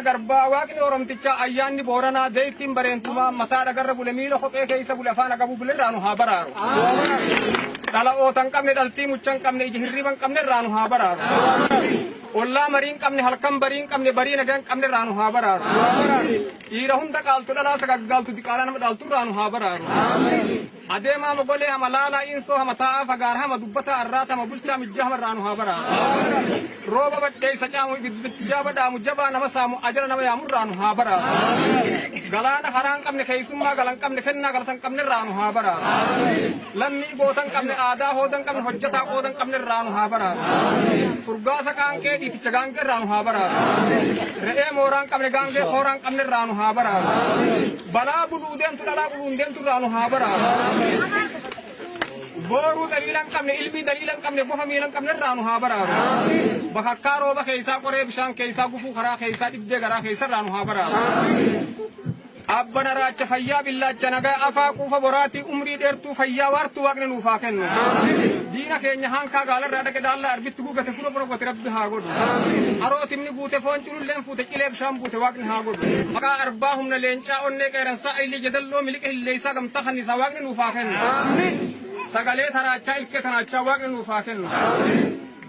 Garbaa Waaqni Oromtichaa ayyaanni Booranaa deettiin bareentumaa mataa dhagarra bule miila kophee keessa bule afaan agabuu bule irraa nu haa baraaru. Dhala oota hin qabne, dhaltii mucha hin qabne, ija hirriba hin qabne irraa nu haa baraaru. Ollaa marii hin qabne, halkan barii hin qabne, barii nagaa hin qabne irraa nu haa baraaru. Dhiira hunda qaaltu, dhalaa sagaggaaltu, diqaalaa nama dhaaltu irraa nu haa baraaru. Adeemaa mogolee hama laalaa insoo hama taa'aa fagaar hama dubbataa arraata hama bulchaa mijjaa hama irraa nu haa baraaru. Rooba badheessa caamu, ibiddi jaaba dhaamu, jabaa nama saamu, ajala nama yaamu irraa nu haa baraaru. Galaana karaa hin qabne, keessummaa gala hin qabne, kennaa galata hin qabne irraa nu haa baraaru. Lammii goota hin qabne, aadaa hooda hin qabne, hojjetaa qooda hin qabne irraa nu haa baraaru. Furgaasa qaanqee, dhiiticha gaangee irraa nu haa baraaru. Re'ee mooraa hin qabne, gaangee kooraa hin qabne irraa nu haa baraaru. Balaa buluu deemtu, dhalaa buluun deemtu irraa nu haa baraaru. Booruu daliila hin qabne, ilmii daliila hin qabne, bofa miila hin qabne irraa nu haa baraaru. Bakakkaa rooba keessaa, qoree bishaan keessaa, gufuu karaa keessaa, dhibdee garaa keessa irraa nu haa baraaru. Abbana raacha fayyaa billaacha nagaa afaa quufa boraatii umrii dheertuu fayyaa waartuu Waaqni nuuf haa kennu. Diina keenya haankaa gaalarraa dhaqe daallaa arbitti gugate fura fura gote Rabbi haa godhu. Harootimni guute foon cululleen fuute cilee bishaan buute Waaqni haa godhu. Maqaa arbaa humna leencaa onnee qeeransaa ayilii jedalloo miliqa hilleessaa gamtaa kanniisaa Waaqni nuuf haa kennu. Sagalee taraachaa ilkee tanaachaa Waaqni nuuf haa kennu.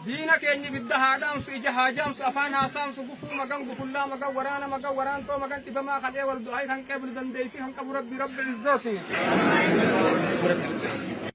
Diina keenya ibidda haa dhaamsu, ija haa jaamsu, afaan haa saamsu, gufuu magan, gufullaa magan, waraana magan, waraantoo magan, dhibamaa kadhee wal du'aa kan qeeblu dandeettii kan qabu Rabbi Rabbi izzooti.